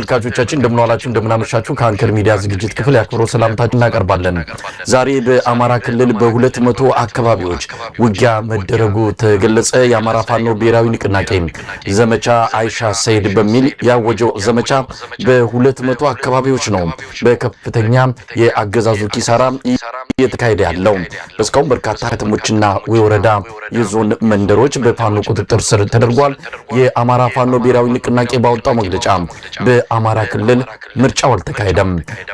ተመልካቾቻችን እንደምን ዋላችሁ፣ እንደምን አመሻችሁ። ከአንከር ሚዲያ ዝግጅት ክፍል የአክብሮት ሰላምታችን እናቀርባለን። ዛሬ በአማራ ክልል በ200 አካባቢዎች ውጊያ መደረጉ ተገለጸ። የአማራ ፋኖ ብሔራዊ ንቅናቄ ዘመቻ አይሻ ሰይድ በሚል ያወጀው ዘመቻ በ200 አካባቢዎች ነው በከፍተኛ የአገዛዙ ኪሳራ እየተካሄደ ያለው። እስካሁን በርካታ ከተሞችና የወረዳ የዞን መንደሮች በፋኖ ቁጥጥር ስር ተደርጓል። የአማራ ፋኖ ብሔራዊ ንቅናቄ ባወጣው መግለጫ በአማራ ክልል ምርጫው አልተካሄደም፣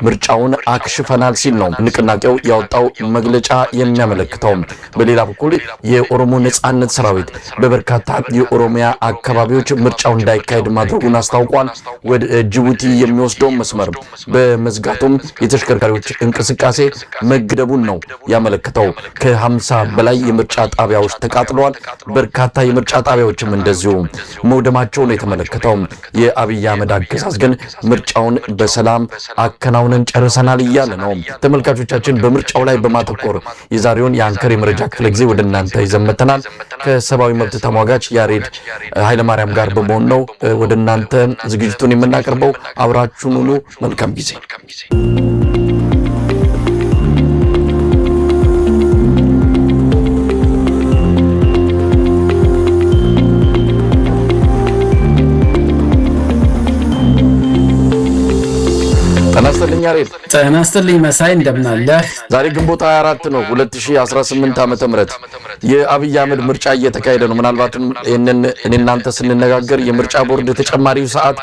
ምርጫውን አክሽፈናል ሲል ነው ንቅናቄው ያወጣው መግለጫ የሚያመለክተው። በሌላ በኩል የኦሮሞ ነጻነት ሰራዊት በበርካታ የኦሮሚያ አካባቢዎች ምርጫው እንዳይካሄድ ማድረጉን አስታውቋል። ወደ ጅቡቲ የሚወስደውን መስመር በመዝጋቱም የተሽከርካሪዎች እንቅስቃሴ መገደቡን ነው ያመለክተው። ከ50 በላይ የምርጫ ጣቢያዎች ተቃጥለዋል። በርካታ የምርጫ ጣቢያዎችም እንደዚሁ መውደማቸው ነው የተመለከተው። የአብይ አህመድ አገዛዝ ግን ምርጫውን በሰላም አከናውነን ጨርሰናል እያለ ነው። ተመልካቾቻችን በምርጫው ላይ በማተኮር የዛሬውን የአንከር የመረጃ ክፍለ ጊዜ ወደ እናንተ ይዘን መጥተናል። ከሰብአዊ መብት ተሟጋች ያሬድ ኃይለማርያም ጋር በመሆን ነው ወደ እናንተ ዝግጅቱን የምናቀርበው። አብራችሁን ሁኑ። መልካም ጊዜ። ጤና ይስጥልኝ ያሬድ። ጤና ይስጥልኝ መሳይ፣ እንደምን አለህ? ዛሬ ግንቦት 24 ነው 2018 ዓመተ ምህረት የአብይ አህመድ ምርጫ እየተካሄደ ነው። ምናልባትም ይህንን እኔ እናንተ ስንነጋገር የምርጫ ቦርድ ተጨማሪው ሰዓት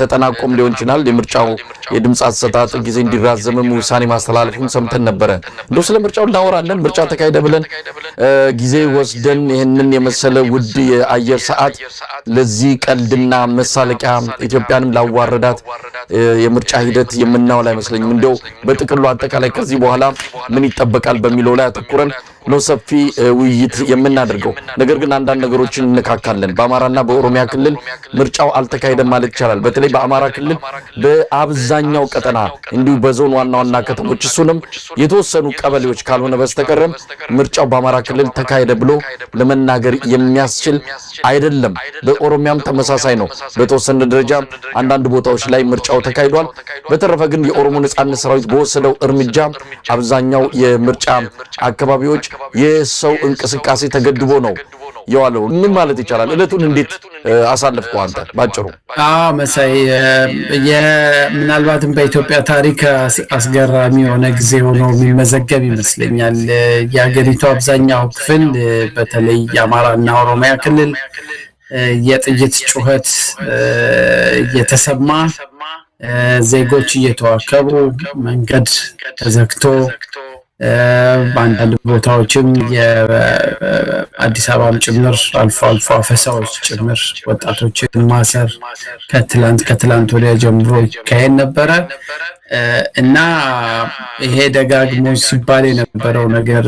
ተጠናቆም ሊሆን ይችላል። የምርጫው የድምፅ አሰጣጥ ጊዜ እንዲራዘምም ውሳኔ ማስተላለፉን ሰምተን ነበረ። እንደው ስለ ምርጫው እናወራለን። ምርጫ ተካሄደ ብለን ጊዜ ወስደን ይህንን የመሰለ ውድ የአየር ሰዓት ለዚህ ቀልድና መሳለቂያ ኢትዮጵያንም ላዋረዳት የምርጫ ሂደት የምናውል አይመስለኝም። እንደው በጥቅሉ አጠቃላይ ከዚህ በኋላ ምን ይጠበቃል በሚለው ላይ አተኩረን ነው ሰፊ ውይይት የምናደርገው። ነገር ግን አንዳንድ ነገሮችን እንነካካለን። በአማራና በኦሮሚያ ክልል ምርጫው አልተካሄደም ማለት ይቻላል። በተለይ በአማራ ክልል በአብዛኛው ቀጠና እንዲሁ በዞን ዋና ዋና ከተሞች እሱንም የተወሰኑ ቀበሌዎች ካልሆነ በስተቀርም ምርጫው በአማራ ክልል ተካሄደ ብሎ ለመናገር የሚያስችል አይደለም። በኦሮሚያም ተመሳሳይ ነው። በተወሰነ ደረጃ አንዳንድ ቦታዎች ላይ ምርጫው ተካሂዷል። በተረፈ ግን የኦሮሞ ነጻነት ሰራዊት በወሰደው እርምጃ አብዛኛው የምርጫ አካባቢዎች የሰው እንቅስቃሴ ተገድቦ ነው የዋለው። ምን ማለት ይቻላል? እለቱን እንዴት አሳልፍከው አንተ ባጭሩ? አዎ መሳይ፣ ምናልባትም በኢትዮጵያ ታሪክ አስገራሚ የሆነ ጊዜ ሆኖ የሚመዘገብ ይመስለኛል። የሀገሪቱ አብዛኛው ክፍል በተለይ የአማራና ኦሮሚያ ክልል የጥይት ጩኸት እየተሰማ፣ ዜጎች እየተዋከቡ፣ መንገድ ተዘግቶ፣ በአንዳንድ ቦታዎችም የአዲስ አበባም ጭምር አልፎ አልፎ አፈሳዎች ጭምር፣ ወጣቶችን ማሰር ከትላንት ወዲያ ጀምሮ ይካሄድ ነበረ። እና ይሄ ደጋግሞ ሲባል የነበረው ነገር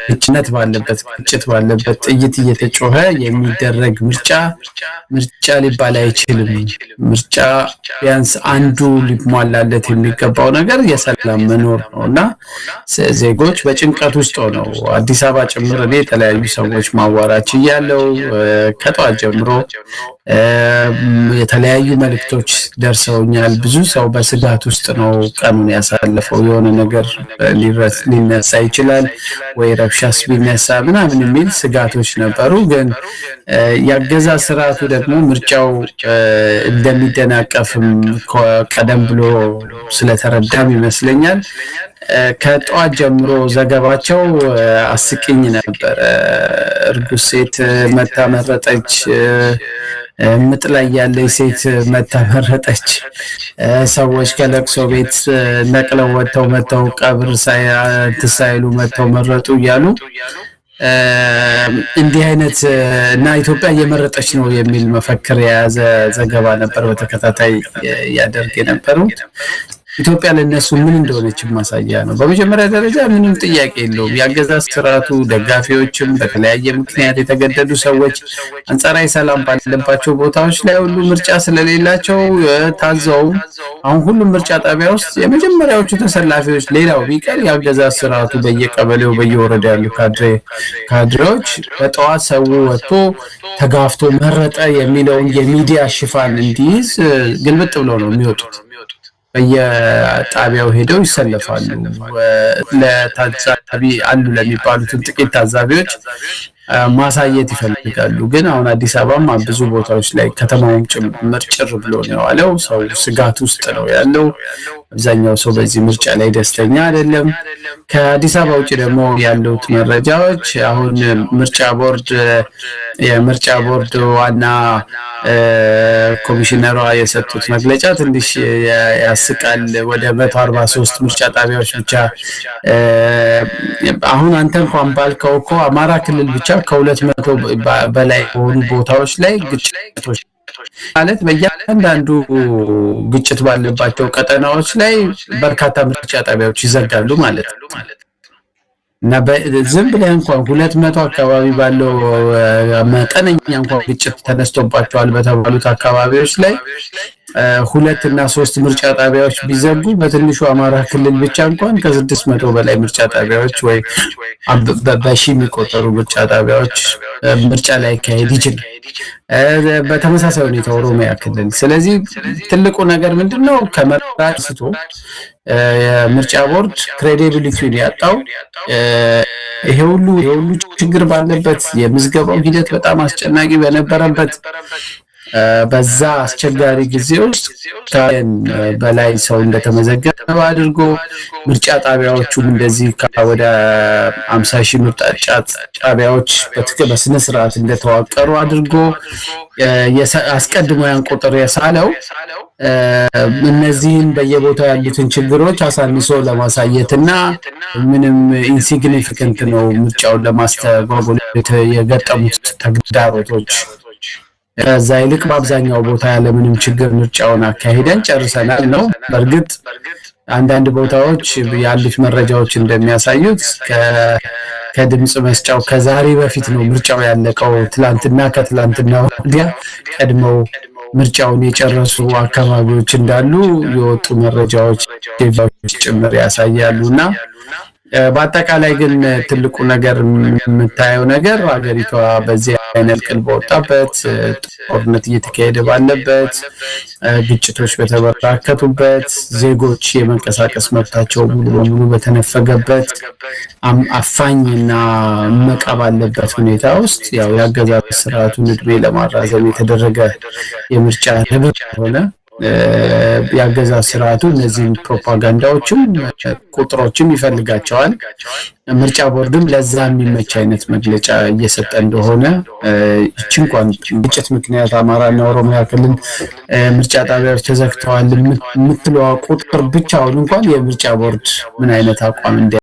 ግጭነት ባለበት፣ ግጭት ባለበት፣ ጥይት እየተጮኸ የሚደረግ ምርጫ ምርጫ ሊባል አይችልም። ምርጫ ቢያንስ አንዱ ሊሟላለት የሚገባው ነገር የሰላም መኖር ነው። እና ዜጎች በጭንቀት ውስጥ ሆነው አዲስ አበባ ጭምር እኔ የተለያዩ ሰዎች ማዋራት ችያለሁ። ከጠዋት ጀምሮ የተለያዩ መልእክቶች ደርሰውኛል። ብዙ ሰው በስጋት ውስጥ ነው ቀኑን ያሳለፈው። የሆነ ነገር ሊነሳ ይችላል ወይ፣ ረብሻስ ቢነሳ ምናምን የሚል ስጋቶች ነበሩ። ግን የአገዛዝ ስርዓቱ ደግሞ ምርጫው እንደሚደናቀፍም ቀደም ብሎ ስለተረዳም ይመስለኛል ከጠዋት ጀምሮ ዘገባቸው አስቂኝ ነበረ። እርጉዝ ሴት መታ መረጠች፣ ምጥ ላይ ያለች ሴት መታ መረጠች፣ ሰዎች ከለቅሶ ቤት ነቅለው ወጥተው መተው ቀብር ሳይሉ መተው መረጡ እያሉ እንዲህ አይነት እና ኢትዮጵያ እየመረጠች ነው የሚል መፈክር የያዘ ዘገባ ነበር በተከታታይ ያደርግ የነበሩት። ኢትዮጵያ ለእነሱ ምን እንደሆነች ማሳያ ነው። በመጀመሪያ ደረጃ ምንም ጥያቄ የለውም። የአገዛዝ ስርዓቱ ደጋፊዎችም በተለያየ ምክንያት የተገደዱ ሰዎች አንጻራዊ ሰላም ባለባቸው ቦታዎች ላይ ሁሉ ምርጫ ስለሌላቸው ታዘውም አሁን ሁሉም ምርጫ ጣቢያ ውስጥ የመጀመሪያዎቹ ተሰላፊዎች ሌላው ቢቀር የአገዛዝ ስርዓቱ በየቀበሌው በየወረዳ ያሉ ካድሬዎች በጠዋት ሰው ወጥቶ ተጋፍቶ መረጠ የሚለውን የሚዲያ ሽፋን እንዲይዝ ግልብጥ ብለው ነው የሚወጡት። በየጣቢያው ሄደው ይሰለፋሉ። ለታዛቢ አሉ ለሚባሉትም ጥቂት ታዛቢዎች ማሳየት ይፈልጋሉ። ግን አሁን አዲስ አበባም ብዙ ቦታዎች ላይ ከተማውም ጭምር ጭር ብሎ ነው የዋለው። ሰው ስጋት ውስጥ ነው ያለው። አብዛኛው ሰው በዚህ ምርጫ ላይ ደስተኛ አይደለም። ከአዲስ አበባ ውጭ ደግሞ ያሉት መረጃዎች አሁን ምርጫ ቦርድ የምርጫ ቦርድ ዋና ኮሚሽነሯ የሰጡት መግለጫ ትንሽ ያስቃል። ወደ 143 ምርጫ ጣቢያዎች ብቻ፣ አሁን አንተ እንኳን ባልከው እኮ አማራ ክልል ብቻ ከ200 በላይ በሆኑ ቦታዎች ላይ ግጭቶች ማለት በእያንዳንዱ ግጭት ባለባቸው ቀጠናዎች ላይ በርካታ ምርጫ ጣቢያዎች ይዘጋሉ ማለት ነው። እና ዝም ብለህ እንኳን 200 አካባቢ ባለው መጠነኛ እንኳን ግጭት ተነስቶባቸዋል በተባሉት አካባቢዎች ላይ ሁለት እና ሶስት ምርጫ ጣቢያዎች ቢዘጉ በትንሹ አማራ ክልል ብቻ እንኳን ከ600 በላይ ምርጫ ጣቢያዎች ወይ በሺ የሚቆጠሩ ምርጫ ጣቢያዎች ምርጫ ላይካሄድ ይችላል። በተመሳሳይ ሁኔታ ኦሮሚያ ክልል። ስለዚህ ትልቁ ነገር ምንድን ነው? ከመራጭ አንስቶ የምርጫ ቦርድ credibility ውን ያጣው ይሄ ሁሉ ችግር ባለበት፣ የምዝገባው ሂደት በጣም አስጨናቂ በነበረበት በዛ አስቸጋሪ ጊዜ ውስጥ በላይ ሰው እንደተመዘገበ አድርጎ፣ ምርጫ ጣቢያዎቹም እንደዚህ ወደ 50,000 ምርጫ ጣቢያዎች በስነ ስርዓት እንደተዋቀሩ አድርጎ አስቀድሞ ያን ቁጥር የሳለው እነዚህን በየቦታው ያሉትን ችግሮች አሳንሶ ለማሳየት እና ምንም insignificant ነው ምርጫውን ለማስተጓጎል የገጠሙት ተግዳሮቶች፣ ከዛ ይልቅ በአብዛኛው ቦታ ያለምንም ችግር ምርጫውን አካሂደን ጨርሰናል ነው። በእርግጥ አንዳንድ ቦታዎች ያሉት መረጃዎች እንደሚያሳዩት ከድምፅ መስጫው ከዛሬ በፊት ነው ምርጫው ያለቀው። ትላንትና ከትላንትና ወዲያ ቀድመው ምርጫውን የጨረሱ አካባቢዎች እንዳሉ የወጡ መረጃዎች ጭምር ያሳያሉ። እና በአጠቃላይ ግን ትልቁ ነገር የምታየው ነገር ሀገሪቷ በዚህ አይነት ቅል በወጣበት፣ ጦርነት እየተካሄደ ባለበት፣ ግጭቶች በተበራከቱበት፣ ዜጎች የመንቀሳቀስ መብታቸው ሙሉ በሙሉ በተነፈገበት፣ አፋኝና እመቃ ባለበት ሁኔታ ውስጥ ያው የአገዛዝ ስርዓቱን እድሜ ለማራዘም የተደረገ የምርጫ ርብርብ ሆነ። የአገዛዝ ስርዓቱ እነዚህን ፕሮፓጋንዳዎችም ቁጥሮችም ይፈልጋቸዋል። ምርጫ ቦርድም ለዛ የሚመች አይነት መግለጫ እየሰጠ እንደሆነ፣ ይቺ እንኳን ግጭት ምክንያት አማራና ኦሮሚያ ክልል ምርጫ ጣቢያዎች ተዘግተዋል የምትለዋ ቁጥር ብቻውን እንኳን የምርጫ ቦርድ ምን አይነት አቋም እንደ